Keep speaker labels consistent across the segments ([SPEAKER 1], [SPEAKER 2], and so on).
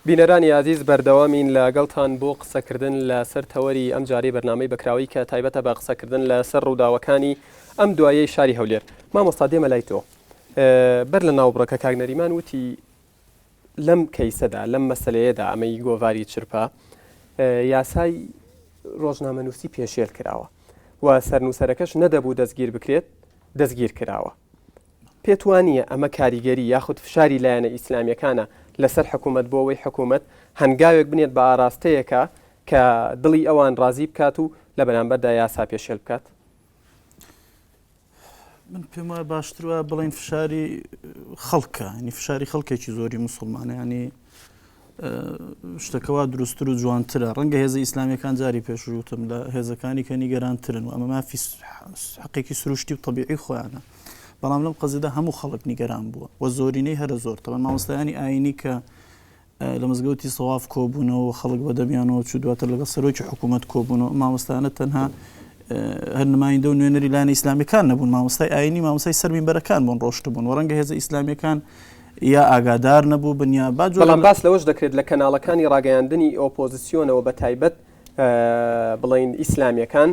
[SPEAKER 1] بینەرانی ئازیز بەردەوامین لە گەڵتان بۆ قسەکردن لە سەر تەوەری ئەم جارەی بەرنامەی بەکراوەی کە تایبەتە بە قسەکردن لە سەر ڕووداوەکانی ئەم دوایەی شاری هەولێر. مامۆستا دێمە لای تۆ. بەر لە ناوبڕەکە کاک نەریمان وتی لەم کەیسەدا لەم مەسەلەیەدا ئەمەی گۆڤاری چرپە یاسای ڕۆژنامەنووسی پێشێل کراوە و سەرنووسەرەکەش نەدەبوو دەستگیر بکرێت دەستگیر کراوە. پێت وانییە ئەمە کاریگەری یاخود فشاری لایەنە ئیسلامییەکانە لەسەر حکوومەت بۆ ئەوەی حکوومەت هەنگاوێک بنێت بە ئاراستەیەکا کە دڵی ئەوان ڕازی بکات و لە بەرامبەردا یاسا پێشێل بکات؟
[SPEAKER 2] من پێم وایە باشتر وایە بڵێین فشاری خەڵکە، یانی فشاری خەڵکێکی زۆری موسڵمانە، یانی شتەکە وا دروستتر و جوانترە ڕەنگە هێزە ئیسلامیەکان جاری پێشوتم لە هێزەکانی کە نیگەرانترن و ئەمە مافی حەقێکی سروشتی و طببیعی خۆیانە بەڵام لەم قەزیدا هەموو خەڵک نیگەران بووە و زۆرینەی هەرە زۆر تەوە مامۆستایانی ئاینی کە لە مزگەوتی سەواف کۆبوونەوە خەڵک بە دەمیانەوە چوو دواتر لەگەڵ سەرۆکی حکوومەت کۆبوونەوە مامۆستایانە تەنها هەر نمایندە و نوێنەری لایەنە ئیسلامیەکان نەبوون مامۆستای ئاینی مامۆستای سەر مینبەرەکان بوون ڕۆشتبوون و ڕەنگە هێزە ئیسلامیەکان یا ئاگادار نەبوو بن یا با جۆرە
[SPEAKER 1] بەڵام باس لەوەش دەکرێت لە کەناڵەکانی ڕاگەیاندنی ئۆپۆزسیۆنەوە بە تایبەت بڵێین ئیسلامیەکان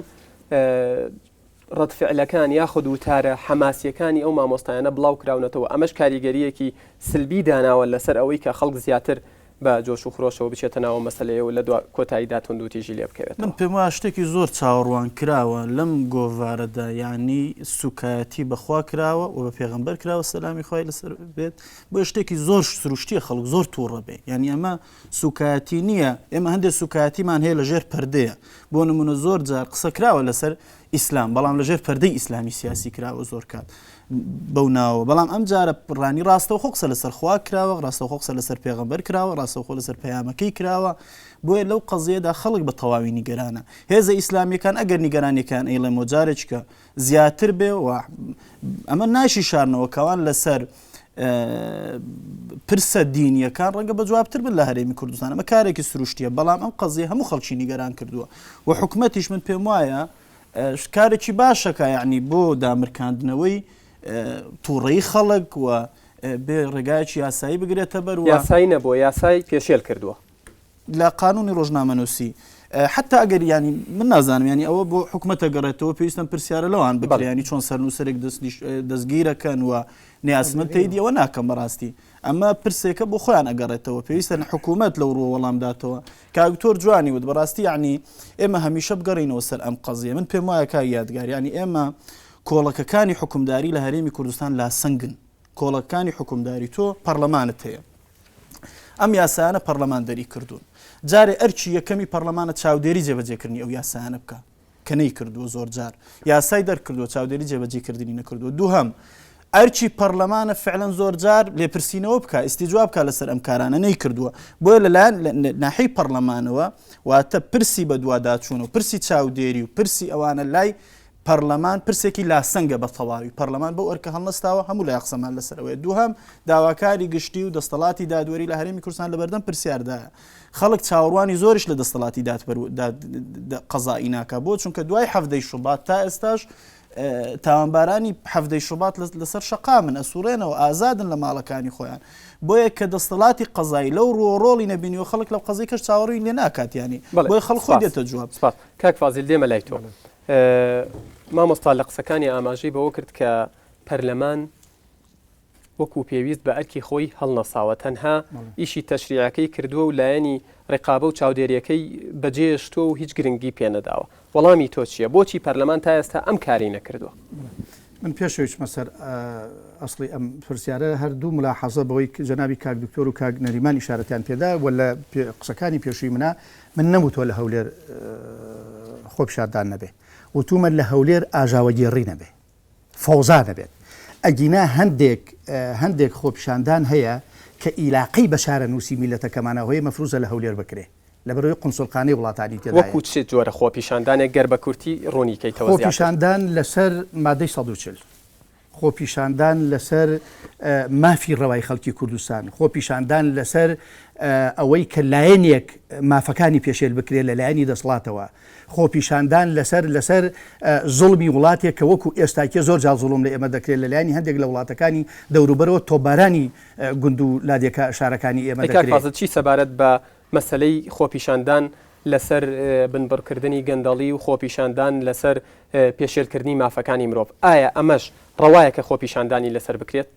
[SPEAKER 1] ڕەدفعلەکان یاخود وتارە حەماسیەکانی ئەو مامۆستایانە بڵاو کراونەتەوە ئەمەش کاریگەریەکی سلبی داناوە لەسەر ئەوەی کە خەڵک زیاتر بە جۆش و خرۆشەوە بچێتە ناو ئەم مەسەلەیە و لە دوا کۆتاییدا توندوتیژی لێ بکەوێتەوە.
[SPEAKER 2] من پێم وایە شتێکی زۆر چاوەڕوان کراوە لەم گۆڤارەدا یانی سوکایەتی بە خوا کراوە و بە پێغەمبەر کراوە سەلامی خوای لەسەر بێت بۆیە شتێکی زۆر سروشتیە خەڵک زۆر توڕە بێ یانی ئەمە سوکایەتی نییە ئێمە هەندێک سوکایەتیمان هەیە لە ژێر پەردەیە بۆ نمونە زۆر جار قسە کراوە لەسەر ئیسلام بەڵام لەژێر پەردەی ئیسلامی سیاسی کراوە زۆر کات بەو ناوە بەڵام ئەم جارە ڕانی ڕاستەوخۆ قسە لەسەر خوا کراوە ڕاستەوخۆ قسە لەسەر پێغەمبەر کراوە ڕاستەوخۆ لەسەر پەیامەکەی کراوە بۆیە لەو قەزیەدا خەڵک بە تەواوی نیگەرانە هێزە ئیسلامیەکان ئەگەر نیگەرانیەکان ئەیڵێمەوە جارێکە زیاتر بێ و ئەمە ناشی شارنەوە کەوان لەسەر پرسە دینیەکان ڕەنگە بە جوابتر بن لە هەرێمی کوردستان ئەمە کارێکی سروشتیە بەڵام ئەم قەزیە هەموو خەڵکی نیگەران کردووە و حکومەتیش من پێم وایە کارێکی باشەکە یعنی بۆ دامرکاندنەوەی تووڕەی خەڵک و بێ ڕێگایەکی یاسایی بگرێتە بەر
[SPEAKER 1] یاسایی نەبووە یاسای پێشێل کردووە.
[SPEAKER 2] لە قانونی ڕۆژنامەنووسی حتا ئەگەر ینی من نازانم ینی ئەوە بۆ حکومەتە گەڕێتەوە پێویستم پرسیارە لەوان بکرێ ینی چۆن سەرنووسەرێک دەستگیرەکەن و نیاس من تەیدی ئەوە ناکەم بەڕاستی ئەمە پرسێکە بۆ خۆیان ئەگەڕێتەوە پێویستە حکوومەت لەو ڕووە وەڵام داتەوە کاک دکتۆر جوانی وت بەڕاستی یعنی ئێمە هەمیشە بگەڕینەوە سەر ئەم قەزیە من پێم وایە کاک یادگار یعنی ئێمە کۆڵەکەکانی حکومداری لە هەرێمی کوردستان لاسەنگن کۆڵەکانی حکومداری تۆ پەرلەمانت هەیە ئەم یاسایانە پەرلەمان دەری کردوون جارێ ئەرکی یەکەمی پەرلەمانە چاودێری جێبەجێکردنی ئەو یاسایانە بکە کە نەیکردووە زۆرجار یاسای دەرکردووە چاودێری جێبەجێکردنی نەکردووە دووهەم ئەرکی پەرلەمانە فعلەن زۆرجار لێپرسینەوە بکە ئیسیجواب بکە لەسەر ئەم کارانە نەیکردووە بۆیە لەلایەن ناحی پەرلەمانەوە واتە پرسی بەدواداچوون و پرسی چاودێری و پرسی ئەوانە لای پەرلەمان پرسێکی لاسەنگە بە تەواوی پەرلەمان بەو ئەرکە هەڵنەستاوە هەموو لای قسەمان لەسەرەوەی دووهەم داواکاری گشتی و دەستەڵاتی دادوەری لە هەرێمی کوردستان لەبەردەم پرسیاردایە خەڵک چاوەڕوانی زۆریش لە دەستەڵاتی قەزایی ناکا بۆ چونکە دوای حەڤدەی شوبات تا ئێستاش تاوانبارانی حەڤدەی شوبات لەسەر شەقامن ئەسوڕێنەوە ئازادن لە ماڵەکانی خۆیان بۆیە کە دەستەڵاتی قەزایی لەو ڕووە ڕۆڵی نەبینیوە خەڵک لەو قەزیەی کەش چاوەڕووی لێ ناکات یانی بۆیە خەڵک خۆی دێتە جواب.
[SPEAKER 1] سپاس کاک فازیل دێمە لای تۆ مامۆستا لە قسەکانی ئاماژەی بەوە کرد کە پەرلەمان وەکو پێویست بە ئەرکی خۆی هەڵنەساوە، تەنها ئیشی تەشریعەکەی کردووە و لایەنی ڕیقابە و چاودێریەکەی بەجێشتووە و هیچ گرنگی پێنەداوە. وەڵامی تۆ چییە؟ بۆچی پەرلەمان تا ئێستا ئەم کارەی نەکردووە؟
[SPEAKER 3] من پێش ئەوەی بچمە سەر ئەسڵی ئەم پرسیارە هەر دوو ملاحەزە بەوەی جەنابی کاک دکتۆر و کاک نەریمان ئیشارەتیان پێدا و لە قسەکانی پێشووی منا من نەموتووە لە هەولێر خۆپیشاندان نەبێ وتومە لە هەولێر ئاژاوەگێڕی نەبێ. فەوزا دەبێت ئەگینا هەندێک هەندێک خۆپیشاندان هەیە کە ئیلاقەی بە چارەنووسی میللەتەکەمانەوە هەیە مەفروزە لە هەولێر بکرێ لەبەرئەوەی قونسوڵخانەی وڵاتانی تێدایە.
[SPEAKER 1] وەکو چ جۆرە خۆپیشاندانێک گەر بە کورتی ڕوونی کەیتەوە زیاتر؟
[SPEAKER 3] خۆپیشاندان لەسەر مادەی 140. خۆپیشاندان لەسەر مافی ڕەوای خەڵکی کوردستان، خۆپیشاندان لەسەر ئەوەی کە لایەنێک مافەکانی پێشێل بکرێت لە لایەنی دەسڵاتەوە، خۆپیشاندان لەسەر لەسەر زوڵمی وڵاتێک کە وەکو ئێستاکێ زۆر جار زوڵم لە ئێمە دەکرێت لە لایەنی هەندێک لە وڵاتەکانی دەوروبەرەوە تۆپبارانی گوند و لادێکە شارەکانی ئێمە
[SPEAKER 1] ئەی کاک
[SPEAKER 3] دەکرێت.
[SPEAKER 1] فازل چی سەبارەت بە مەسەلەی خۆپیشاندان لەسەر بنبڕکردنی گەندەڵی و خۆپیشاندان لەسەر پێشێلکردنی مافەکانی مرۆڤ، ئایا ئەمەش ڕەوایە کە خۆپیشاندانی لەسەر بکرێت؟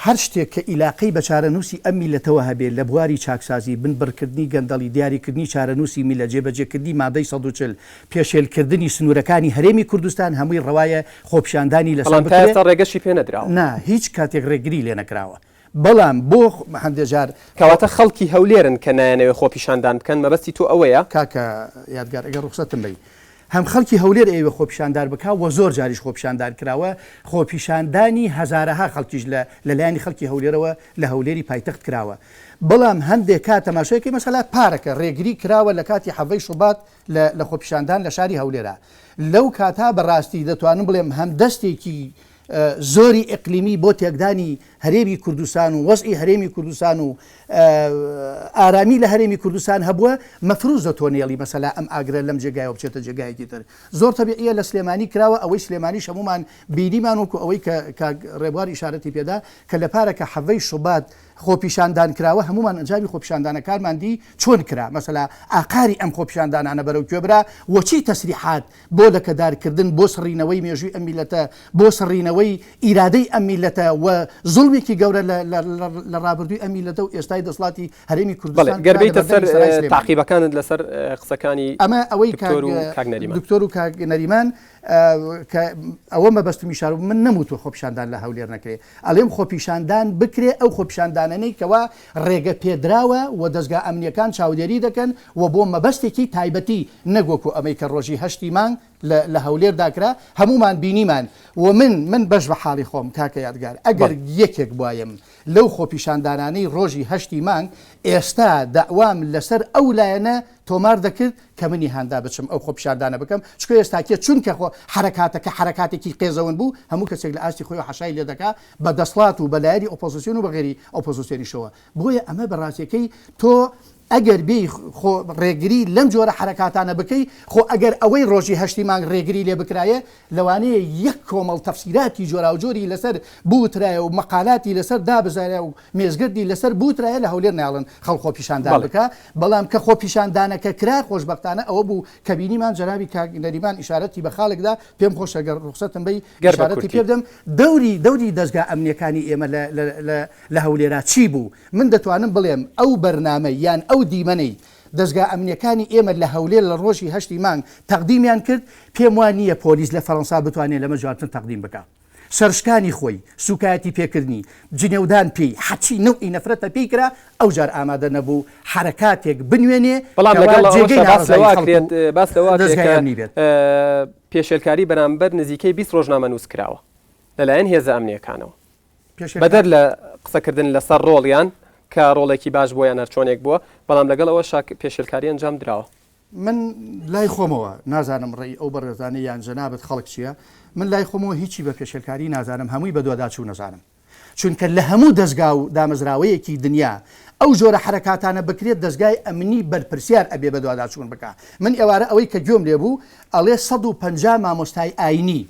[SPEAKER 3] هەر شتێک کە ئیلاقەی بە چارەنووسی ئەم میللەتەوە هەبێ لە بواری چاکسازی، بنبڕکردنی گەندەڵی، دیاریکردنی چارەنووسی میللەت، جێبەجێکردنی مادەی 140، پێشێلکردنی سنوورەکانی هەرێمی کوردستان هەمووی ڕەوایە خۆپیشاندانی لەسەر
[SPEAKER 1] بەڵام تا
[SPEAKER 3] بکرێ.
[SPEAKER 1] ئێستا ڕێگەشی پێ نەدراوە.
[SPEAKER 3] نا، هیچ کاتێک ڕێگری لێ نەکراوە. بەڵام بۆ هەندێ جار.
[SPEAKER 1] کەواتە خەڵکی هەولێرن کە نایانەوێ خۆپیشاندان بکەن، مەبەستی تۆ ئەوەیە؟
[SPEAKER 3] کاکە یادگار ئەگەر ڕوخسەتم بەی هەم خەڵکی هەولێر ئەیەوێ خۆپیشاندار بکا وە زۆر جاریش خۆپیشاندار کراوە خۆپیشاندانی هەزارەها خەڵکیش لە لە لایەنی خەڵکی هەولێرەوە لە هەولێری پایتەخت کراوە بەڵام هەندێ کات تەماشای کەی مەسەلا پارەکە ڕێگری کراوە لە کاتی حەڤەی شوبات لە لە خۆپیشاندان لە شاری هەولێرا لەو کاتا بەڕاستی دەتوانم بڵێم هەم دەستێکی زۆری ئیقلیمی بۆ تێکدانی هەرێمی کوردستان و وەزعی هەرێمی کوردستان و ئارامی لە هەرێمی کوردستان هەبووە، مەفروزە تۆ نێڵی مەسەلا ئەم ئاگرە لەم جێگایەوە بچێتە جێگایەکی تر. زۆر تەبیعیە لە سلێمانی کراوە، ئەوەی سلێمانیش هەموومان بینیمان وەکو ئەوەی کە کاک ڕێبوار ئیشارەتی پێدا کە لە پارەکە حەڤەی شوبات خۆپیشاندان کراوە هەموومان ئەنجامی خۆپیشاندانەکانمان دی چۆن کرا مەسەلا ئاقاری ئەم خۆپیشاندانانە بەرەو کوێ برا و چی تەسریحات بۆ لەکەدارکردن، بۆ سڕینەوەی مێژووی ئەم میللەتە، بۆ سڕینەوەی ئیرادەی ئەم میللەتە و زوڵمێکی گەورە لە لە ڕابردووی ئەم میللەتە و ئێستای دەسڵاتی هەرێمی
[SPEAKER 1] بەڵێ
[SPEAKER 3] کوردستان
[SPEAKER 1] گەر
[SPEAKER 3] کرا لە
[SPEAKER 1] بێیتە سەر
[SPEAKER 3] بەردەمی سەرای سلێمانی.
[SPEAKER 1] تەعقیبەکانت لەسەر قسەکانی
[SPEAKER 3] ئەمە ئەوەی کاک
[SPEAKER 1] دکتۆر و کاک نەریمان.
[SPEAKER 3] دکتۆر و کاک نەریمان کە ئەوە مەبەستم ئیشارە بوو من نەموتووە خۆپیشاندان لە هەولێر نەکرێ ئەڵێم خۆپیشاندان بکرێ ئەو خۆپیشاندانەنەی کەوا ڕێگە پێدراوە و دەزگا ئەمنیەکان چاودێری دەکەن و بۆ مەبەستێکی تایبەتی نەک وەکو ئەمەی کە ڕۆژی هەشتی مانگ لە لە هەولێردا کرا هەموومان بینیمان و من من بەش بە حاڵی خۆم کاکە یادگار ئەگەر یەکێک بوایم لەو خۆپیشاندانانەی ڕۆژی هەشتی مانگ ئێستا دەعوام لەسەر ئەو لایەنە تۆمار دەکرد کە منی هاندا بچم ئەو خۆپیشاندانە بکەم چونکە ئێستاکێ چونکە خۆ حەرەکاتەکە حەرەکاتێکی قێزەون بوو هەموو کەسێک لە ئاستی خۆیەوە حەشای لێ دەکا بە دەسڵات و بە لایەنی ئۆپۆزسیۆن و بە غەیری ئۆپۆزسیۆنیشەوە بۆیە ئەمە بە ڕاستیەکەی تۆ ئەگەر بێی خۆ ڕێگری لەم جۆرە حەرەکاتانە بکەی خۆ ئەگەر ئەوەی ڕۆژی هەشتی مانگ ڕێگری لێ بکرایە لەوانەیە یەک کۆمەڵ تەفسیراتی جۆراوجۆری لەسەر بوترایە و مەقالاتی لەسەر دابزایە و مێزگردی لەسەر بوترایە لە هەولێر نایەڵن خەڵک خۆپیشاندان
[SPEAKER 1] بەڵێ.
[SPEAKER 3] بکا بەڵام کە خۆپیشاندانەکە کرا خۆشبەختانە ئەوە بوو کە بینیمان جەنابی کاک نەریمان ئیشارەتی بە خاڵێک دا پێم خۆشە گەر ڕوخسەتم بەی
[SPEAKER 1] گەر بە
[SPEAKER 3] ئیشارەتی
[SPEAKER 1] کورتی.
[SPEAKER 3] پێ بدەم دەوری دەوری دەزگا ئەمنیەکانی ئێمە لە لە لە لە هەولێرا چی بوو من دەتوانم بڵێم ئەو بەرنامەی یان ئەو دیمەنەی دەزگا ئەمنیەکانی ئێمە لە هەولێر لە ڕۆژی هەشتی مانگ تەقدیمیان کرد پێم وا نییە پۆلیس لە فەرەنسا بتوانێ لەمە جوانتر تەقدیم بکا. سەرشکانی خۆی، سوکایەتی پێکردنی، جنێودان پێی، حەچی نەوعی نەفرەتە پێی کرا، ئەوجار ئامادە نەبوو حەرەکاتێک بنوێنێ
[SPEAKER 1] بەڵام
[SPEAKER 3] کەوا
[SPEAKER 1] لەگەڵ
[SPEAKER 3] جێگەی
[SPEAKER 1] ئەوەشا باس
[SPEAKER 3] ناڕەزایی
[SPEAKER 1] لەوە
[SPEAKER 3] خەڵک
[SPEAKER 1] ئەکرێت
[SPEAKER 3] و
[SPEAKER 1] باس لەوە ئەکرێت
[SPEAKER 3] دەزگای
[SPEAKER 1] کە
[SPEAKER 3] ئەمنی بێت.
[SPEAKER 1] پێشێلکاری بەرامبەر نزیکەی 20 ڕۆژنامەنووس کراوە لەلایەن هێزە ئەمنییەکانەوە.
[SPEAKER 3] پێشێلکاری.
[SPEAKER 1] بەدەر لە قسەکردن لەسەر ڕۆڵیان کە ڕۆڵێکی باش بووە یان هەرچۆنێک بووە، بەڵام لەگەڵ ئەوەشا پێشێلکاری ئەنجام دراوە.
[SPEAKER 3] من لای خۆمەوە نازانم ڕێی ئەو بەڕێزانەی یان جەنابت خەڵک چیە من لای خۆمەوە هیچی بە پێشێلکاری نازانم هەمووی بەدواداچوو نەزانم چونکە لە هەموو دەزگا و دامەزراوەیەکی دنیا ئەو جۆرە حەرەکاتانە بکرێت دەزگای ئەمنی بەرپرسیار ئەبێ بەدواداچوون بکا من ئێوارە ئەوەی کە گوێم لێ بوو ئەڵێ 150 مامۆستای ئاینی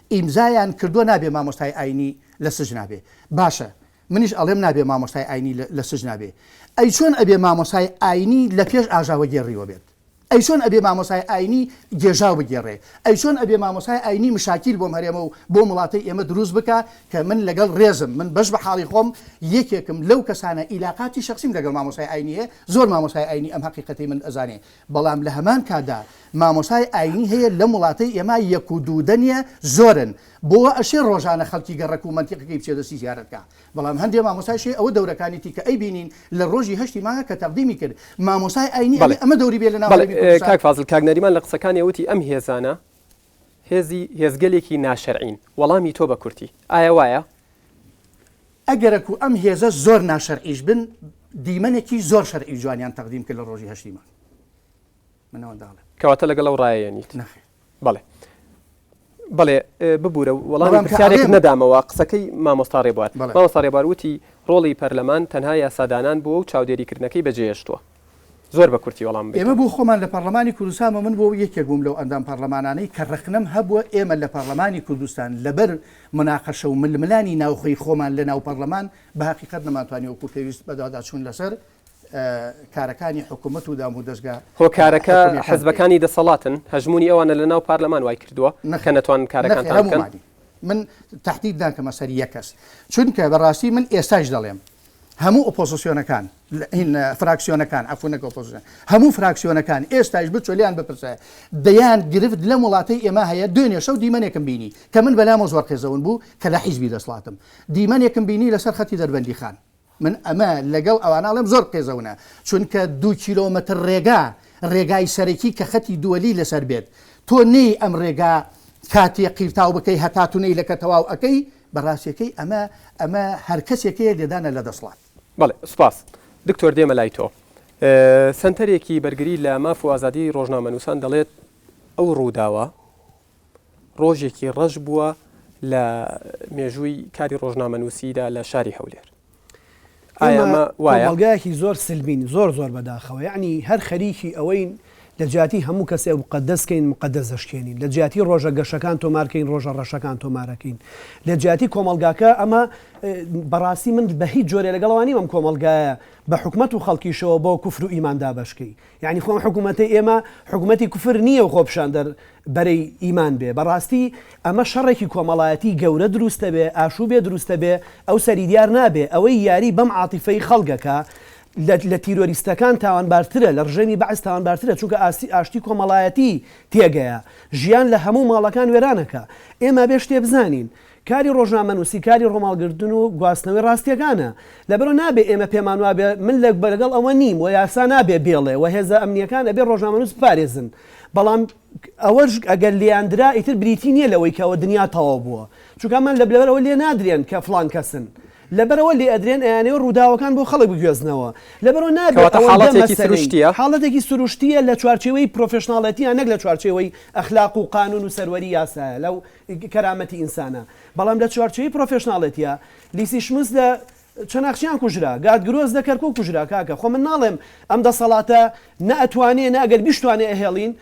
[SPEAKER 3] ئیمزایان کردووە نابێ مامۆستای ئاینی لە سجنا بێ باشە منیش ئەڵێم نابێ مامۆستای ئاینی لە سجنا بێ ئەی چۆن ئەبێ مامۆستای ئاینی لە پێش ئاژاوەگێڕیوە بێت ئەی چۆن ئەبێ مامۆستای ئاینی گێژاو بگێڕێ ئەی چۆن ئەبێ مامۆستای ئاینی مشاکیل بۆم هەرێمە و بۆم وڵاتەی ئێمە دروست بکا کە من لەگەڵ ڕێزم من بەش بە حاڵی خۆم یەکێکم لەو کەسانە ئیلاقاتی شەخسیم لەگەڵ مامۆستای ئاینی هەیە زۆر مامۆستای ئاینی ئەم هەقیقەتەی من ئەزانێ بەڵام لە هەمان کاتدا مامۆستای ئاینی هەیە لەم وڵاتەی ئێمە یەک و دوو دە نیە زۆرن بۆ ئەشێ ڕۆژانە خەڵکی گەڕەک و مەنتیقەکەی بچێ دەستی زیارەت کا بەڵام هەندێ مامۆستایش هەیە ئەوە دەورەکانیتی کە ئەیبینین لە ڕۆژی هەشتی مانگا کە تەقدیمی کرد مامۆستای ئاینی
[SPEAKER 1] بەڵێ
[SPEAKER 3] ئەبێ ئەمە دەوری بێ لە ناو
[SPEAKER 1] بەڵێ
[SPEAKER 3] هەرێمی کوردستان.
[SPEAKER 1] کاک فازل کاک نەریمان لە قسەکانیا وتی ئەم هێزانە هێزی هێزگەلێکی ناشەرعین وەڵامی تۆ بە کورتی ئایا وایە؟
[SPEAKER 3] ئەگەرەکو ئەم هێزە زۆر ناشەرعیش بن دیمەنێکی زۆر شەرعی و جوانیان تەقدیم کرد لە ڕۆژی هەشتی مانگ من ئەوەندە ئەڵێم.
[SPEAKER 1] کەواتە لەگەڵ ئەو ڕایەیە نیت؟
[SPEAKER 3] نەخێر.
[SPEAKER 1] بەڵێ. بەڵێ ببورە وەڵامی پرسیارێک نەدامەوە قسەکەی مامۆستا ڕێبوار. مامۆستا ڕێبوار وتی ڕۆڵی پەرلەمان تەنها یاسادانان بووە و چاودێریکردنەکەی بەجێهێشتووە. زۆر بە کورتی وەڵام
[SPEAKER 3] ئێمە بۆ خۆمان لە پەڕلەمانی کوردستان و من بۆ یەکێک بووم لەو ئەندام پەڕلەمانانەی کە ڕەخنەم هەبووە ئێمە لە پەڕلەمانی کوردستان لەبەر موناقەشە و ململانی ناوخۆی خۆمان لە ناو پەڕلەمان بە هەقیقەت نەمانتوانی وەکو پێویست بەدواداچوون لەسەر کارەکانی حکوومەت و دام و دەزگا
[SPEAKER 1] هۆکارەکە حزبەکانی دەسەڵاتن هەژموونی ئەوانە لە ناو پارلەمان وای کردووە کە نەتوانن کارەکانتان بکەن؟
[SPEAKER 3] من تەحدید ناکەمە سەر یەک کەس چونکە بەڕاستی من ئێستاش دەڵێم هەموو ئۆپۆزسیۆنەکان فراکسیۆنەکان عەفو نەک ئۆپۆزسیۆن هەموو فراکسیۆنەکان ئێستایش بچۆ لێیان بپرسە دەیان گرفت لەم وڵاتەی ئێمە هەیە دوێنێ شەو دیمەنێکم بینی کە من بەلامەوە زۆر قێزەون بوو کە لە حیزبی دەسڵاتم دیمەنێکم بینی لەسەر خەتی دەربەندیخان من ئەمە لەگەڵ ئەوانە ئەڵێم زۆر قێزەونە چونکە دوو کیلۆمەتر ڕێگا ڕێگای سەرەکی کە خەتی دووەلی لەسەر بێت تۆ نێی ئەم ڕێگا کاتێ قیرتاو بکەی هەتا تونەیلەکە تەواو ئەکەی بەڕاستیەکەی ئەمە ئەمە هەر کەسێک هەیە لێدانە لە دەسڵات.
[SPEAKER 1] بەڵێ سوپاس. دکتۆر دێمە لای تۆ. سەنتەرێکی بەرگری لە ماف و ئازادی ڕۆژنامەنووسان دەڵێت ئەو ڕووداوە ڕۆژێکی ڕەش بووە لە مێژووی کاری ڕۆژنامەنووسیدا لە شاری هەولێر.
[SPEAKER 4] ئایا ئەمە وایە؟ کۆمەڵگایەکی زۆر سلبین زۆر زۆر بەداخەوە یەعنی هەر خەریکی ئەوەین لە جیاتی هەموو کەسێ مقەدەس کەین مقەدەس دەشکێنین لە جیاتی ڕۆژە گەشەکان تۆمار کەین ڕۆژە ڕەشەکان تۆمارەکەین لە جیاتی کۆمەڵگاکە ئەمە بەڕاستی من بە هیچ جۆرێ لەگەڵ ئەوە نیم ئەم کۆمەڵگایە بە حکومەت و خەڵکیشەوە بۆ کوفر و ئیمان دابەشکەی یەعنی خۆ ئەم حکومەتەی ئێمە حکومەتی کوفر نییە و خۆپیشاندەر بەرەی ئیمان بێ بەڕاستی ئەمە شەڕێکی کۆمەڵایەتی گەورە دروستەبێ ئاشوبێ دروستەبێ ئەو سەری دیار نابێ ئەوەی یاری بەم عاتیفەی خەڵگەکە لە لە تیرۆریستەکان تاوانبارترە لە ڕژێمی بەعس تاوانبارترە چونکە ئاستی ئاشتی کۆمەڵایەتی تێگەیە ژیان لە هەموو ماڵەکان وێرانەکا ئێمە بێ شتێ بزانین کاری ڕۆژنامەنووسی کاری ڕۆماڵگرتن و گواستنەوەی ڕاستیەکانە لەبەرئەوە نابێ ئێمە پێمان وابێ من لە لەگەڵ ئەوە نیم و یاسا نابێ بێڵێ و هێزە ئەمنیەکان ئەبێ ڕۆژنامەنووس بپارێزن بەڵام ئەوەش ئەگەر لێیان درا ئیتر بریتی نییە لەوەی کە ئەوە دنیا تەواو بووە چونکە ئەمان لە لەبەرئەوە لێ نادرێن کە فڵان کەسن لەبەرئەوە لێ ئەدرێن ئەیانەوێ ڕووداوەکان بۆ خەڵک بگوێزنەوە لەبەرئەوە نابێ
[SPEAKER 1] کەواتە
[SPEAKER 4] ئەوەندە
[SPEAKER 1] حاڵەتێکی
[SPEAKER 4] مەسەلەی
[SPEAKER 1] سروشتییە؟
[SPEAKER 4] حاڵەتێکی سروشتییە لە چوارچێوەی پرۆفێشناڵێتییە نەک لە چوارچێوەی ئەخلاق و قانوون و سەروەری یاسایە لەو کەرامەتی ئینسانە بەڵام لە چوارچێوەی پرۆفێشناڵێتییە لیسی شمس لە چەناخچیان کوژرا، گاد گرۆس لە کەرکوک کوژرا کاکە خۆ من ناڵێم ئەم دەسەڵاتە نە ئەتوانێ نە ئەگەر بیشتوانێ ئەهێڵین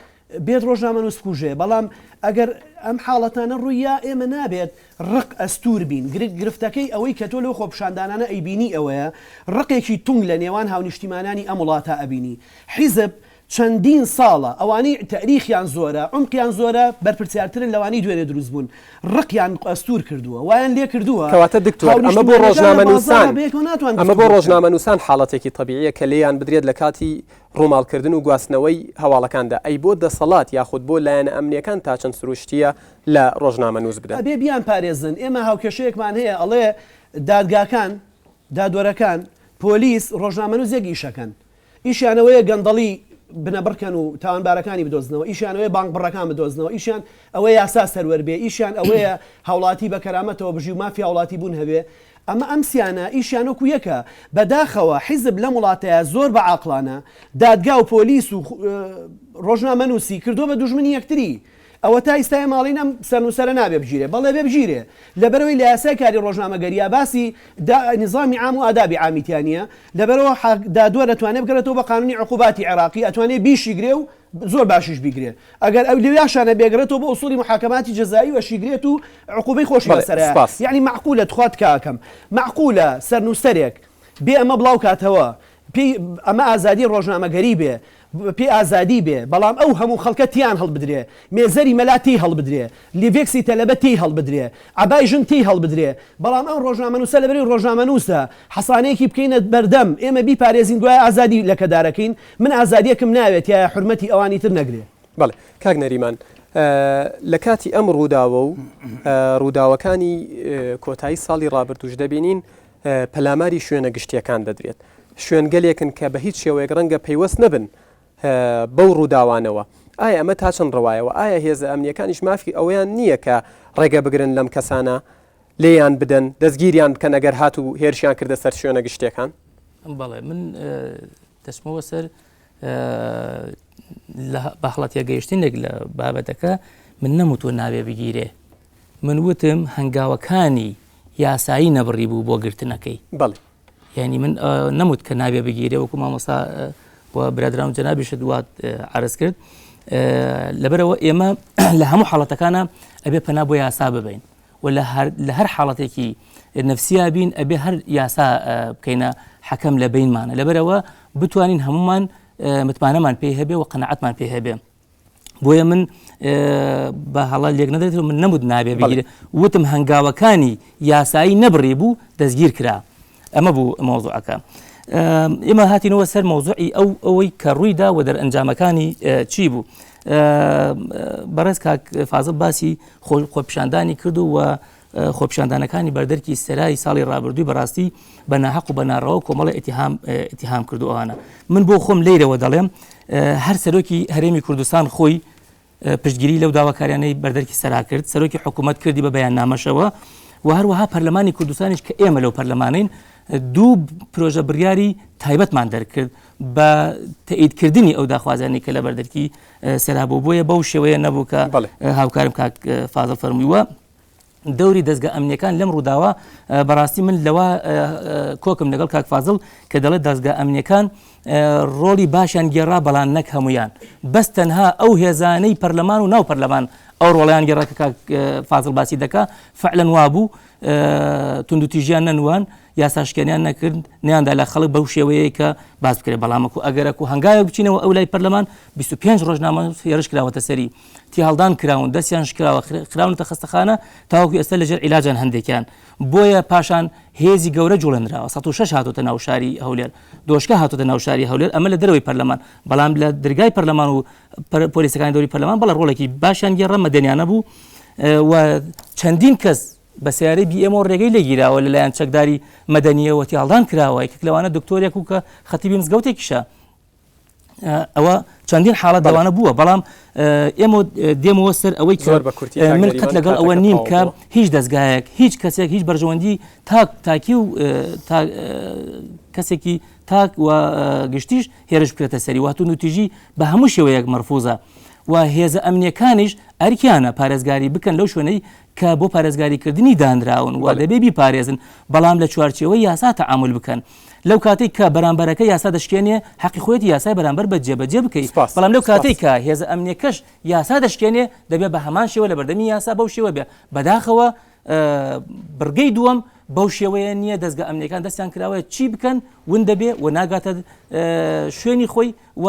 [SPEAKER 4] بێت ڕۆژنامەنووس بکوژێ بەڵام ئەگەر ئەم حاڵەتانە ڕوویا ئێمە نابێت ڕق ئەستوور بین گرفتەکەی ئەوەی کە تۆ لەو خۆپیشاندانانە ئەیبینی ئەوەیە ڕقێکی تونگ لە نێوان هاونیشتیمانانی ئەم وڵاتە ئەبینی حیزب چەندین ساڵە ئەوانەی تەئریخیان زۆرە عومقیان زۆرە بەرپرسیارترن لەوانەی دوێنێ دروست بوون ڕقیان ئەستوور کردووە وایان لێ کردووە
[SPEAKER 1] کەواتە دکتۆر ئەمە بۆ
[SPEAKER 4] هاونیشتیمانەکان لە
[SPEAKER 1] ڕۆژنامەنووسان
[SPEAKER 4] بازاڕا بەیەکەوە ناتوان
[SPEAKER 1] ئەمە بۆ
[SPEAKER 4] گفتوگۆ بکەن.
[SPEAKER 1] ڕۆژنامەنووسان حاڵەتێکی تەبیعیە کە لێیان بدرێت لە کاتی ڕووماڵکردن و گواستنەوەی هەواڵەکاندا ئەی بۆ دەسەڵات یاخود بۆ لایەنە ئەمنیەکان تا چەند سروشتیە لە ڕۆژنامەنووس بدەن؟
[SPEAKER 4] ئەبێ بیانپارێزن ئێمە هاوکێشەیەکمان هەیە ئەڵێ دادگاکان دادوەرەکان پۆلیس ڕۆژنامەنووس یەک ئیشەکەن ئیشیان ئەوەیە گەندەڵی بنەبڕکەن و تاوانبارەکانی بدۆزنەوە، ئیشیان ئەوەیە بانقبڕەکان بدۆزنەوە، ئیشیان ئەوەیە یاسا سەروەر بێ، ئیشیان ئەوەیە هاوڵاتی بە کەرامەتەوە بژی و مافی هاوڵاتی بوون هەبێ. ئەمە ئەم سیانە ئیشیان وەکو یەکە. بەداخەوە حیزب لەم وڵاتەیا زۆر بە عاقڵانە دادگا و پۆلیس و ڕۆژنامەنووسی کردووە بە دوژمنی یەکتری. ئەوەتا ئیستا ئێمە ئەڵێین ئەم سەرنووسەرە نابێ بگیرێ، بەڵێ بێ بگیرێ، لەبەرئەوەی لە یاسای کاری ڕۆژنامەگەرییا باسی دا نیزامی عام و ئادابی عامی تیا نییە، لەبەرئەوە حاک دادوەر ئەتوانێ بگەڕێتەوە بە قانوونی عقوباتی عێراقی ئەتوانێ بیشیگرێ و زۆر باشیش بیگرێ، ئەگەر ئەو لەویاشا نەبێ گەڕێتەوە بۆ ئوسوولی محاکەماتی جەزایی و ئەشیگرێت و عقوبەی خۆشی
[SPEAKER 1] بەڵێ
[SPEAKER 4] لەسەرە.
[SPEAKER 1] سپاس.
[SPEAKER 4] یەعنی مەعقوولە تخوا تکا ئەکەم مەعقوولە سەرنووسەرێک بێ ئەمە بڵاو کاتەوە پێی ئەمە ئازادی ڕۆژنامەگەری بێ پێی ئازادی بێ بەڵام ئەو هەموو خەڵکە تێیان هەڵبدرێ مێزەری مەلا تێی هەڵبدرێ لیڤێکسی تەلەبە تێی هەڵبدرێ عەبای ژن تێی هەڵبدرێ بەڵام ئەم ڕۆژنامەنووسە لەبەرەی ڕۆژنامەنووسە حەسانەیەکی بکەینە بەردەم ئێمە بیپارێزین گوایە ئازادی لەکەدارەکەین من ئازادیەکم ناوێ تیایا حورمەتی ئەوانی تر نەگرێ.
[SPEAKER 1] بەڵێ کاک نەریمان لە کاتی ئەم ڕووداوە و ڕووداوەکانی کۆتایی ساڵی ڕابردووش دەبینین پەلاماری شوێنە گشتییەکان دەدرێت، شوێنگەلێکن کە بە هیچ شێوەیەک ڕەنگە پەیوەست نەبن بەو ڕووداوانەوە، ئایا ئەمە تا چەند ڕەوایە و ئایا هێزە ئەمنییەکانیش مافی ئەوەیان نییە کە ڕێگە بگرن لەم کەسانە لێیان بدەن، دەستگیریان بکەن ئەگەر هاتوو هێرشیان کردە سەر شوێنە گشتییەکان؟
[SPEAKER 5] بەڵێ من دەچمەوە سەر بە هەڵە تێگەیشتنێک لە بابەتەکە. من نەموتوە نابێ بگیرێ من وتم هەنگاوەکانی یاسایی نەبڕی بوو بۆ گرتنەکەی.
[SPEAKER 1] بەڵێ.
[SPEAKER 5] یانی من نەموت کە نابێ بگیرێ وەکو مامۆستا و برادران و جەنابیشت وات عەرز کرد لەبەرەوە ئێمە لە هەموو حاڵەتەکانە ئەبێ پەنا بۆ یاسا ببین و لە هەر حاڵەتێکی نفسیا بین ئەبێ هەر یاسا بکەینە حەکەم لە بینمانە لەبەرەوە بتوانین هەمومان متمانەمان پێی هەبێ و قەنەعەتمان پێ هەبێ بۆیە من بە هەڵە لێک نەدرێت من نەموت نابێ بگیرێ وتم هەنگاوەکانی یاسایی نەبڕی بوو دەستگیر کرا ئەمە بوو مۆزوعەکە ئێمە هاتینەوە سەر مۆزوعی ئەو ئەوەی کە ڕوویدا و دەرئەنجامەکانی چی بوو بەڕێز کاک فازڵ باسی خۆپیشاندانی کرد و خۆپیشاندانەکانی بەردەرکی سەرای ساڵی ڕابردووی بەڕاستی بە ناحەق و بە ناڕەوا کۆمەڵی ئیتیهام ئیتیهام کردو ئەوانە من بۆ خۆم لەیرەوە دەڵێم هەر سەرۆکی هەرێمی کوردستان خۆی پشتگیری لەو داواکاریانەی بەردەرکی سەرا کرد سەرۆکی حکوومەت کردی بە بەیاننامەشەوە و هەروەها پەرلەمانی کوردستانیش کە ئێمە لەو پەرلەمانین دوو پرۆژە بڕیاری تایبەتمان دەرکرد بە تەئیدکردنی ئەو داخوازیانەی کە لە بەردەرکی سەرا بوو بۆیە بەو شێوەیە نەبوو کە هاوکارم کاک فازڵ فەرمووی دەوری دەزگا ئەمنیەکان لەم ڕووداوە بەڕاستی من لەوە کۆکم لەگەڵ کاک فازڵ کە دەڵێت دەزگا ئەمنیەکان ڕۆڵی باشیان گێڕا بەڵام نەک هەمویان بەس تەنها ئەو هێزانەی پەرلەمان و ناو پەرلەمان ئەو ڕۆڵیان گێڕا کە کاک فازڵ باسی دەکا فعلەن وابوو توندوتیژیان نەنوان یاساشکێنیان نەکرد نیاندا لە خەڵک بەو شێوەیە کە باس بکرێت بەڵامەکو ئەگەرەکو هەنگاوێک بچینەوە ئەو لای پەرلەمان 25 ڕۆژنامە هێرش کراوەتە سەری تیهەڵدان کراون، دەستیان شکراوە، خراونەتە خەستەخانە، تاوەکو ئێستا لەژێر عیلاجان هەندێکیان. بۆیە پاشان هێزی گەورە جوڵێنراوە، 106 هاتۆتە ناو شاری هەولێر، دۆشکە هاتۆتە ناو شاری هەولێر، ئەمە لە دەرەوەی پەرلەمان، بەڵام لە درگای پەرلەمان و پۆلیسەکانی دەوری پەرلەمان بەڵێ ڕۆڵێکی باشیان گێڕا، مەدەنیانە بوو و چەندین کەس بە سەیارەی بی ئێمەوە ڕێگەی لێگیراوە لەلایەن چەکداری مەدەنییەوە تیهەڵدان کراوە، یەکێک لەوانە دکتۆرێک و کە خەتیبی مزگەوتێکیشە. ئەوە چەندین حاڵەت دەوانە بووە بەڵام ئێمە دێمەوە سەر ئەوەی
[SPEAKER 1] زۆر بە کورتی
[SPEAKER 5] من قەت لەگەڵ ئەوە نیم کە هیچ دەستگایەک هیچ کەسێک هیچ بەرژەوەندی تاک تاکی و کەسێکی تاک و گشتیش هێرش بکرێتە سەری واتو نوتیژی بە هەموو شێوەیەک مەرفوزە و هێزە ئەمنیەکانیش ئەرکیانە پارێزگاری بکەن لەو شوێنەی کە بۆ پارێزگاریکردنی دانراون و دەبێ بیپارێزن بەڵام لە چوارچێوەی یاسا تەعامول بکەن لەو کاتەی کە بەرامبەرەکە یاسا دەشکێنێ حەقی خۆیەتی یاسای بەرامبەر بە جێبەجێ بکەی
[SPEAKER 1] سپاس
[SPEAKER 5] بەڵام لەو
[SPEAKER 1] سپاس.
[SPEAKER 5] کاتەی کە هێزە ئەمنیەکەش یاسا دەشکێنێ دەبێ بە هەمان شێوە لە بەردەمی یاسا بەو شێوە بێ بەداخەوە بڕگەی دووەم بەو شێوەیە نییە دەزگا ئەمنیەکان دەستیان کراوەیە چی بکەن ون دەبێ و ناگاتە شوێنی خۆی و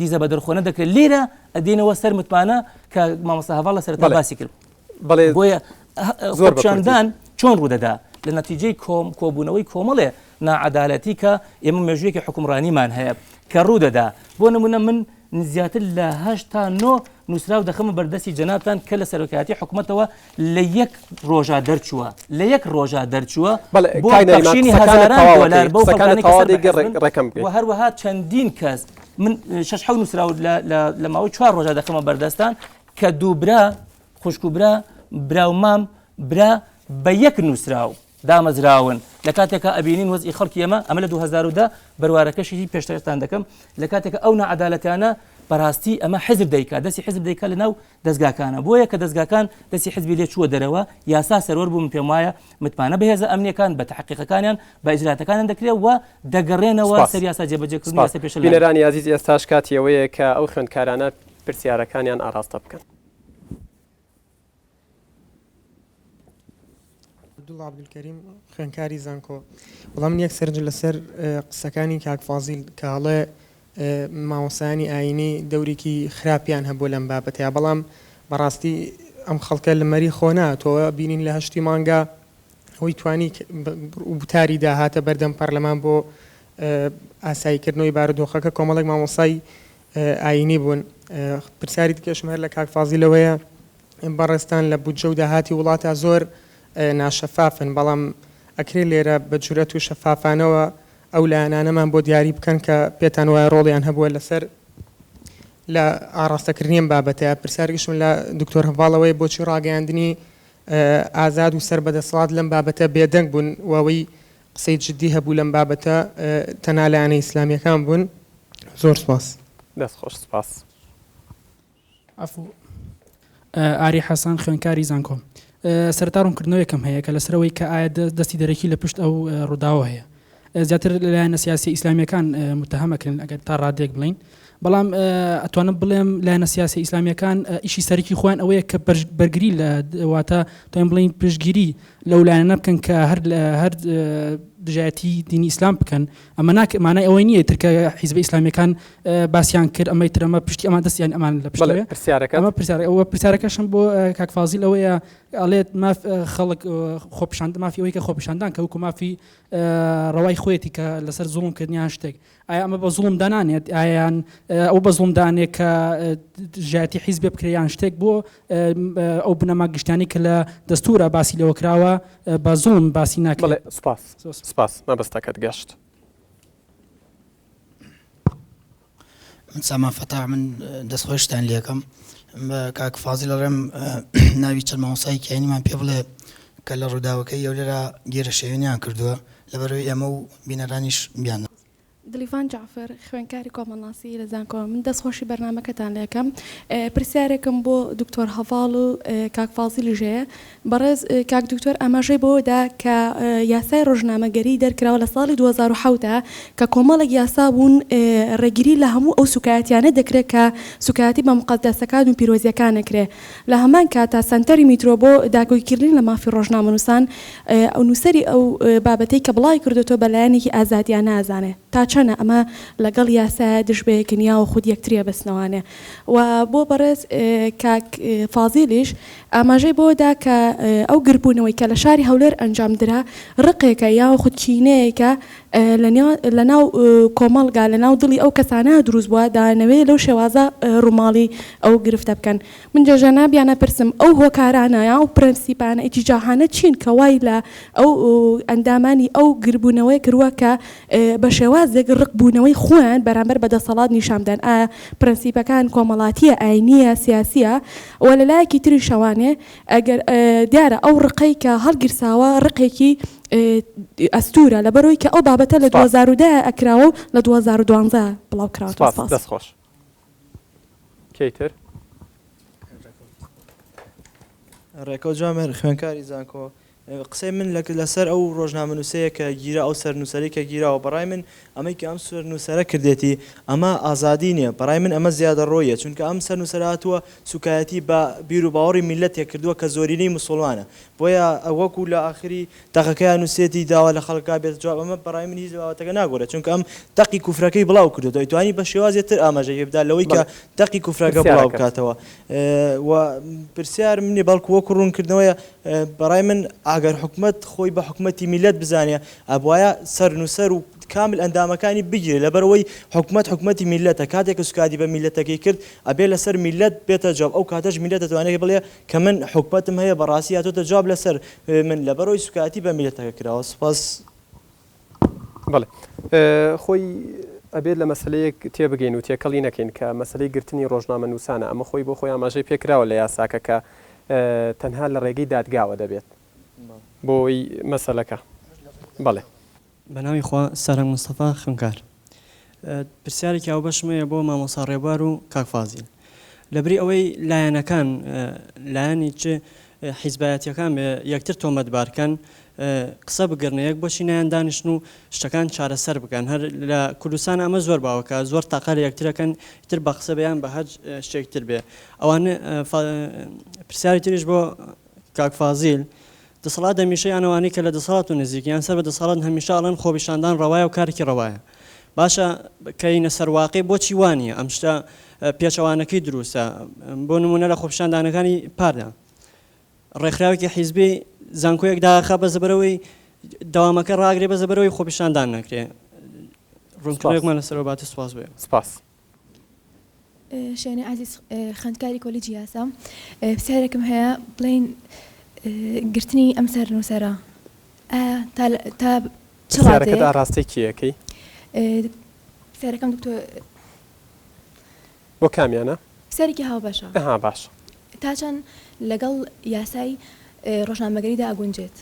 [SPEAKER 5] دیزە بە دەرخۆنە دەکرێت لێرە ئەدێنەوە سەر متمانە کە مامۆستا هەڤاڵ لە سەرەتا باسی کرد
[SPEAKER 1] بەڵێ
[SPEAKER 5] بۆیە
[SPEAKER 1] زۆر بە کورتی.
[SPEAKER 5] خۆپیشاندان چۆن ڕوودەدا لە نەتیجەی کۆم کۆبوونەوەی کۆمەڵێ ناعەدالەتی کە ئێمە مێژوویەکی حوکمڕانیمان هەیە کە ڕوودەدا بۆ نمونە من زیاتر لە هەشت تا نۆ نووسراو دەخەمە بەردەستی جەنابتان کە لە سەرۆکایەتی حکومەتەوە لە یەک ڕۆژا دەرچووە لە یەک ڕۆژا دەرچووە
[SPEAKER 1] بەڵێ
[SPEAKER 5] بۆ
[SPEAKER 1] کاک نەریمان
[SPEAKER 5] بەخشینی
[SPEAKER 1] قسەکانت
[SPEAKER 5] هەزاران
[SPEAKER 1] تەواوە
[SPEAKER 5] دۆلار
[SPEAKER 1] کەی
[SPEAKER 5] بەو
[SPEAKER 1] قسەکانت
[SPEAKER 5] خەڵکانەی کە
[SPEAKER 1] تەواو
[SPEAKER 5] سەر بە
[SPEAKER 1] دەی
[SPEAKER 5] حزبن
[SPEAKER 1] ڕێک ڕێکەم
[SPEAKER 5] و
[SPEAKER 1] بکەی.
[SPEAKER 5] هەروەها چەندین کەس من شەش حەوت نووسراو لە لە لە ماوەی چوار ڕۆژا دەخەمە بەردەستان کە دوو برا خوشک و برا، برا و مام، برا بە یەک نووسراو دامەزراون، لە کاتێکا ئەبینین وەزعی خەڵکی ئێمە، ئەمە لە 2010 بەروارەکەشی پێشترتان دەکەم، لە کاتێکا ئەو ناعەدالەتانە بەڕاستی ئەمە حزب دەیکا، دەستی حزب دەیکا لە ناو دەزگاکانە، بۆیە کە دەزگاکان دەستی حزبی لێ چووە دەرەوە، یاسا سەروەر بوو، من پێم وایە متمانە بە هێزە ئەمنییەکان، بە تەحقیقەکانیان، بە ئیجراتەکانیان دەکرێ و دەگەڕێنەوە
[SPEAKER 1] سپاس.
[SPEAKER 5] سەر یاسا جێبەجێکردن و
[SPEAKER 1] سپاس.
[SPEAKER 5] یاسای پێشێل نابێت.
[SPEAKER 1] بینەرانی ئازیز ئێستاش کاتی ئەوەیە کە ئەو خوێندکارانە پرسیارەکانیان ئاراستە بکەن.
[SPEAKER 6] عەبدوڵا عەبدولکەریم، خوێندکاری زانکۆ، وەڵا من یەک سەرنج لەسەر قسەکانی کاک فازیل کە ئەڵێ مامۆستایانی ئایینی دەورێکی خراپیان هەبووە لەم بابەتەیا، بەڵام بەڕاستی ئەم خەڵکە لە مەری خۆ ناتۆوە، بینین لە هەشتی مانگا ئەوەی توانی وتاری دا هاتە بەردەم پەرلەمان بۆ ئاساییکردنەوەی بارودۆخەکە کۆمەڵێک مامۆستای ئایینی بوون. پرسیاری دیکەشم هەر لە کاک فازیلەوەیە، بەڕێزتان لە بودجە و داهاتی وڵاتا زۆر ناشەفافن، بەڵام ئەکرێ لێرە بە جورئەت و شەفافانەوە ئەو لایەنانەمان بۆ دیاری بکەن کە پێتان وایە ڕۆڵیان هەبووە لەسەر لە ئاڕاستەکردنی ئەم بابەتەیا؟ پرسیارێکیشم لە دکتۆر هەڤاڵەوەیە بۆچی ڕاگەیاندنی ئازاد و سەر بە دەسەڵات لەم بابەتە بێدەنگ بوون و ئەوەی قسەی جدی هەبوو لەم بابەتە تەنها لایەنە ئیسلامیەکان بوون؟ زۆر سوپاس.
[SPEAKER 1] دەست خۆش سوپاس.
[SPEAKER 7] عەفو. ئاری حەسەن، خوێندکاری زانکۆ. سەرەتا ڕوونکردنەوەیەکم هەیە کە لەسەر ئەوەی کە ئایا دەستی دەرەکی لە پشت ئەو ڕووداوە هەیە. زیاتر لایەنە سیاسیە ئیسلامیەکان متهم ئەکرێن ئەگەر تا ڕادەیەک بڵێین. بەڵام ئەتوانم بڵێم لایەنە سیاسیە ئیسلامیەکان ئیشی سەرەکی خۆیان ئەوەیە کە بەرگری لە واتە توانین بڵێین پشتگیری لەو لایەنە بکەن کە هەر هەر دژایەتی دینی ئیسلام بکەن. ئەمە ناک مانای ئەوەی نییە تر کە حیزبە ئیسلامیەکان باسیان کرد ئەمەی تر ئەمە پشتی ئەمان دەستیان ئەمان لە پشت
[SPEAKER 1] بەڵێ پرسیارەکە
[SPEAKER 7] ئەمە پرسیار ئەوە پرسیارەکەشم بۆ کاک فازیل ئەوەیە ئەڵێت ماف خەڵک خۆپیشان مافی ئەوەی کە خۆپیشاندان کە وەکو مافی ڕەوای خۆیەتی کە لەسەر زوڵم کردنیان شتێک ئایا ئەمە بە زوڵم دانانێت ئایان ئەو بە زوڵم دانێ کە دژایەتی حیزبێ بکرێ یان شتێک بۆ ئەو بنەما گشتیانەی کە لە دەستوورا باسی لێوە کراوە بە زوڵم باسی ناکرێت.
[SPEAKER 1] بەڵێ سوپاس سوپاس مەبەستەکەت گەشت.
[SPEAKER 8] من سامان فەتاح من دەستخۆشتان لێکەم بە کاک فازیل ئەڵێم ناوی چەند مامۆستایەکی ئاینیمان پێ بڵێ کە لە ڕووداوەکەی هەولێرا گێرەشێوێنیان کردووە لەبەرئەوەی ئێمە و بینەرانیش بیان
[SPEAKER 9] دلیڤان جەعفەر، خوێندکاری کۆمەڵناسی لە زانکۆ من دەست خۆشی بەرنامەکەتان لێکەم پرسیارێکم بۆ دکتۆر هەڤاڵ و کاک فازیلیش هەیە بەڕێز کاک دکتۆر ئاماژەی بەوە دا کە یاسای ڕۆژنامەگەری دەرکراوە لە ساڵی 2007 دا کە کۆمەڵێک یاسا بوون ڕێگری لە هەموو ئەو سوکایەتیانە دەکرێت کە سوکایەتی بە موقەدەسەکان و پیرۆزیەکان ئەکرێ لە هەمان کاتا سەنتەری میترۆ بۆ داکۆکیکردن لە مافی ڕۆژنامەنووسان ئەو نووسەری ئەو بابەتەی کە بڵاوی کردۆتەوە بە لایەنێکی ئازادیانە ئەزانێ تا چەنە ئەمە لەگەڵ یاسایە دژ بەیەکن یاوەخود یەکتری ئەبەستنەوانێ و بۆ بەڕێز کاک فازیلیش ئاماژەی بەوە دا کە ئەو گربوونەوەی کە لە شاری هەولێر ئەنجام درا ڕقێکە یاوەخود کینەیەکە لە ناو کۆمەڵگا لە ناو دڵی ئەو کەسانە دروست بووە دەیانەوێ لەو شێوازە ڕووماڵی ئەو گرفتە بکەن. من لە جەنابیان ئەپرسم ئەو هۆکارانە یان ئەو پرەنسیپانە ئیتیجاهانە چین کە وای لە ئەو ئەندامانی ئەو گربوونەوەیە کردووە کە بە شێوازێک ڕق بوونەوەی خۆیان بەرامبەر بە دەسەڵات نیشان بدەن ئایا پرەنسیپەکان کۆمەڵاتییە ئاینییە سیاسییە و لە لایەکی تریشەوانێ ئەگەر دیارە ئەو ڕقەی کە هەڵگیرساوە ڕقێکی ئەستوورە لەبەرئەوەی کە ئەو بابەتە لە 2010 ئەکراوە و لە 2012 بڵاو کراوەتەوە.
[SPEAKER 1] سپاس. دەست خۆش. کەی تر؟
[SPEAKER 10] ڕێکەوت جوامێر خوێندکاری زانکۆ قسەی من لەسەر ئەو ڕۆژنامەنووسەیە کە گیرا ئەو سەرنووسەرەی کە گیراوە بەڕای من ئەمەی کە ئەم سەرنووسەرە کردێتی ئەمە ئازادی نییە بەڕای من ئەمە زیادەڕۆیە چونکە ئەم سەرنووسەرە هاتووە سوکایەتی بە بیروباوەڕی میللەتێک کردووە کە زۆرینەی موسوڵمانە بۆیە وەکو لە ئاخری دەقەکەیا نووسێتی داوا لە خەڵک کا بێتە جواب ئەمە بەڕای من هیچ بابەتەکە ناگۆرێت چونکە ئەم دەقی کوفرەکەی بڵاو کردۆتەوە ئەیتوانی بە شێوازێ تر ئاماژەی پێ بدا لەوەی کە
[SPEAKER 1] بەڵێ
[SPEAKER 10] دەقی کوفرەکە بڵاو
[SPEAKER 1] پرسیارەکەت.
[SPEAKER 10] بکاتەوە و پرسیارم نیە بەڵکو وەکو ڕوونکردنەوەیە بەڕای من ئەگەر حکومەت خۆی بە حکومەتی میللەت بزانێ ئەبوایە سەرنووسەر و کامل ئەندامەکانی بگیرێ لەبەرئەوەی حکومەت حکومەتی میللەتە کاتێک کە سوکایەتی بە میللەتەکەی کرد ئەبێ لەسەر میللەت بێتە جواب ئەو کاتەش میللەت دەتوانێت بڵێ کە من حکومەتم هەیە بەڕاستی هاتۆتە جواب لەسەر من لەبەرئەوەی سوکایەتی بە میللەتەکە کراوە سوپاس.
[SPEAKER 1] بەڵێ خۆی ئەبێت لە مەسەلەیەک تێبگەین و تێکەڵی نەکەین کە مەسەلەی گرتنی ڕۆژنامەنووسانە ئەمە خۆی بۆ خۆی ئاماژەی پێکراوە لە یاساکە کە تەنها لە ڕێگەی دادگاوە دەبێت بۆی مەسەلەکە بەڵێ.
[SPEAKER 11] بەناوی خوا سارەنگ مستەفا خوێندکار پرسیارێکی هاوبەشم هەیە بۆ مامۆستا ڕێبوار و کاک فازیل لەبری ئەوەی لایەنەکان لایەنی چ حیزبایەتیەکان بێ یەکتر تۆمەتبار کەن قسە بگرنە یەک بۆچی نایەن دانیشن و شتەکان چارەسەر بکەن هەر لە کوردستان ئەمە زۆر باوە کە زۆر تەقە لە یەکترەکەن تر بە قسە بێ یان بە هەر شتێک تر بێ ئەوانە پرسیاری تریش بۆ کاک فازیل دەسەڵات هەمیشە یان ئەوانەی کە لە دەسەڵات و نزیک یان سەر بە دەسەڵاتن هەمیشە ئەڵێن خۆپیشاندان ڕەوایە و کارێکی ڕەوایە باشە کەینە سەر واقع بۆچی وانیە ئەم شتە پێچەوانەکەی دروستە بۆ نمونە لە خۆپیشاندانەکانی پاردا ڕێکخراوێکی حیزبی زانکۆیەک داخا بە زەبرەوەی دەوامەکە ڕاگرێ بە زەبرەوەی خۆپیشاندان نەکرێ ڕوونکردنەوەیەکمان لەسەرەوە باتە سوپاس بۆ
[SPEAKER 1] سپاس.
[SPEAKER 12] شێنێ عەزیز خوێندکاری کۆلیجی یاسا پرسیارێکم هەیە بڵێین گرتنی ئەم سەرنووسەرە ئایا تا تا چ
[SPEAKER 1] پرسیارەکەت
[SPEAKER 12] ڕادەیەک
[SPEAKER 1] ئاراستەی کێ ئەکەی؟
[SPEAKER 12] پرسیارەکەم دکتۆر
[SPEAKER 1] بۆ کامیانە؟
[SPEAKER 12] پرسیارێکی هاوبەشە
[SPEAKER 1] ئەها باشە.
[SPEAKER 12] تا چەند لەگەڵ یاسای ڕۆژنامەگەریدا ئەگونجێت؟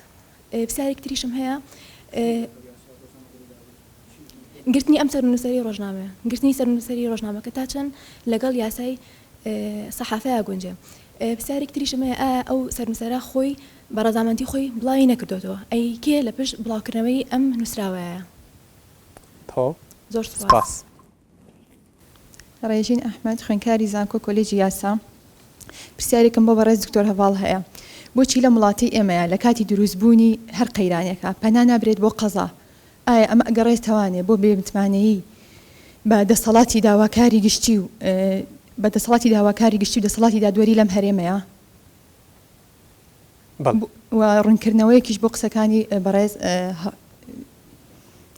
[SPEAKER 12] پرسیارێکی تریشم هەیە گرتنی ئەم سەرنووسەری ڕۆژنامەیە گرتنی سەرنووسەری ڕۆژنامەکە تا چەند لەگەڵ یاسای. سەحافەیا گونجێ؟ پرسیارێکی تریشم هەیە ئایا ئەو سەرنووسەرە خۆی بە ڕەزامەندی خۆی بڵاوی نەکردۆتەوە ئەی کێ لە پشت بڵاوکردنەوەی ئەم نووسراوەیە؟
[SPEAKER 1] تەواو
[SPEAKER 12] زۆر سوپاس.
[SPEAKER 1] سپاس.
[SPEAKER 13] ڕێژین ئەحمەد، خوێندکاری زانکۆ کۆلێجی یاسا، پرسیارێکم بۆ بەڕێز دکتۆر هەڤاڵ هەیە، بۆچی لەم وڵاتەی ئێمەیا لە کاتی دروستبوونی هەر قەیرانێکا پەنا نابرێت بۆ قەزا؟ ئایا ئەمە ئەگەڕێتەوانێ بۆ بێمتمانەیی بە دەسەڵاتی داواکاری گشتی و بە دەسەڵاتی داواکاری گشتی و دەسەڵاتی دادوەری لەم هەرێمەیا؟
[SPEAKER 1] بەڵێ.
[SPEAKER 13] و ڕوونکردنەوەیەکیش بۆ قسەکانی بەڕێز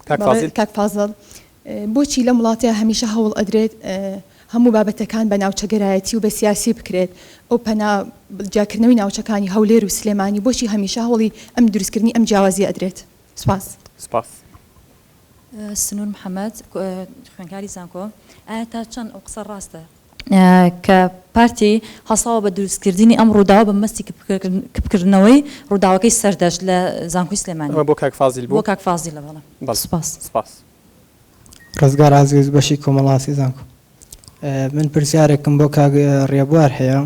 [SPEAKER 1] کاک فازیل.
[SPEAKER 13] کاک فازڵ بۆچی لەم وڵاتەیا هەمیشە هەوڵ ئەدرێت هەموو بابەتەکان بە ناوچەگەرایەتی و بە سیاسی بکرێت ئەو پەنا جیاکردنەوەی ناوچەکانی هەولێر و سلێمانی بۆچی هەمیشە هەوڵی ئەم دروستکردنی ئەم جیاوازیە ئەدرێت؟ سوپاس.
[SPEAKER 1] سوپاس.
[SPEAKER 14] سنور محمد، خوێندکاری زانکۆ، ئایا تا چەند ئەو قسە ڕاستە کە پارتی هەڵساوە بە دروستکردنی ئەم ڕووداوە بە مەبەستی کپکردنەوەی ڕووداوەکەی سەردەشت لە زانکۆی سلێمانی؟
[SPEAKER 1] ئەمە بۆ کاک فازیل بوو؟
[SPEAKER 14] بۆ کاک فازیلە بەڵێ.
[SPEAKER 1] بەڵێ.
[SPEAKER 14] سوپاس.
[SPEAKER 1] سوپاس.
[SPEAKER 15] ڕزگار عەزیز، بەشی کۆمەڵناسی زانکۆ. من پرسیارێکم بۆ کاک ڕێبوار هەیە.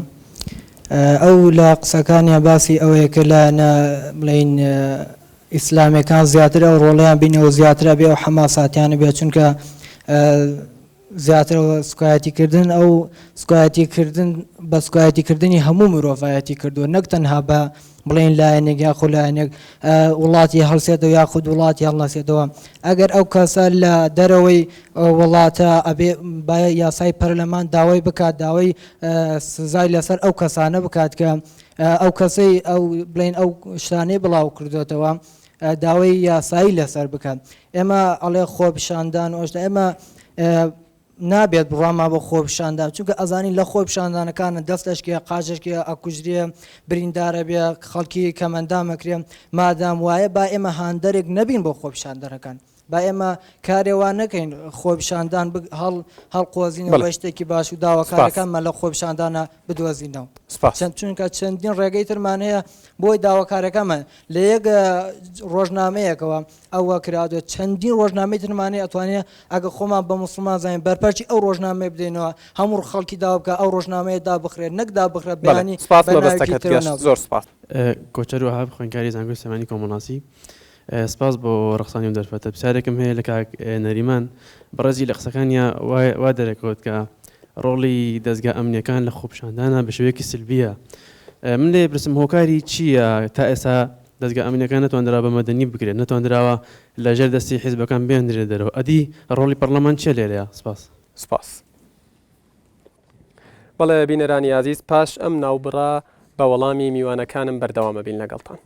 [SPEAKER 15] ئەو لە قسەکانیا باسی ئەوەیە کە لایەنە بڵێین ئیسلامیەکان زیاتر ئەو ڕۆڵیان بینەوە زیاتر ئەبێ ئەو حەماساتیانە بێت چونکە زیاتر سوکایەتی کردن ئەو سوکایەتی کردن بە سوکایەتی کردنی هەموو مرۆڤایەتی کردووە نەک تەنها بە بڵێن لایەنێک یاخود لایەنێک وڵاتی هەڵسێتەوە یاخود وڵاتی هەڵنەسێتەوە ئەگەر ئەو کەسە لە دەرەوەی وڵاتە ئەبێ با یاسای پەرلەمان داوای بکات داوای سزای لەسەر ئەو کەسانە بکات کە ئەو کەسەی ئەو بڵێن ئەو شتانەی بڵاو کردوێتەوە داوای یاسایی لەسەر بکات ئێمە ئەڵێ خۆپیشاندان و ئەشتا ئێمە نابێت بڕوامان بە خۆپیشاندان چونکە ئەزانین لە خۆپیشاندانەکانە دەست ئەشکێ قاچ ئەشکێ ئەکوژرێ بریندارە بێ خەڵکی کەمەندام ئەکرێ مادام وایە با ئێمە هاندەرێک نەبین بۆ خۆپیشاندەرەکان با ئێمە کارێ وا نەکەین خۆپیشاندان هەڵ هەڵقۆزینەوە بە شتێکی باش و داواکارەکانمان لە خۆپیشاندانە بدۆزینەوە چەند چونکە چەندین ڕێگەی ترمان هەیە بۆی داواکارەکەمان لە یەک ڕۆژنامەیەکەوە ئەوە کرادوە چەندین ڕۆژنامەی ترمان هەیە ئەتوانێ ئەگە خۆمان بە موسڵمان زانین بەرپەرچی ئەو ڕۆژنامەیە بدەینەوە هەموو خەڵکی داوا بکا ئەو ڕۆژنامەیە دابخرێت نەک دابخرێت
[SPEAKER 1] بەڵێ
[SPEAKER 15] بەیانی
[SPEAKER 1] سپاس
[SPEAKER 15] بە ناوێکی
[SPEAKER 1] مەبەستەکەت
[SPEAKER 15] ترەوە
[SPEAKER 1] گەشت
[SPEAKER 15] ناو
[SPEAKER 1] زۆر سپاس.
[SPEAKER 16] کۆچەر وەهاب خوێندکاری زانکۆی سلێمانی کۆمەڵناسی سپاس بۆ ڕەخسانی ئەم دەرفەتە پرسیارێکم هەیە لە کاک نەریمان بەڕێزی لە قسەکانیا وا دەرەکەوت کە ڕۆڵی دەزگا ئەمنیەکان لە خۆپیشاندانە بە شێوەیەکی سلبیە من لێ پرسم هۆکاری چییە تا ئێستا دەزگا ئەمنیەکان نەتواندرا بە مەدەنی بکرێت نەتواندراوە لە ژێر دەستی حیزبەکان بێندرێت دەرەوە ئەدی ڕۆڵی پەڕلەمان چیە لێرەیا سپاس.
[SPEAKER 1] سپاس. بەڵێ بینەرانی ئازیز پاش ئەم ناوبڕە بە وەڵامی میوانەکانم بەردەوام ئەبین لەگەڵتان.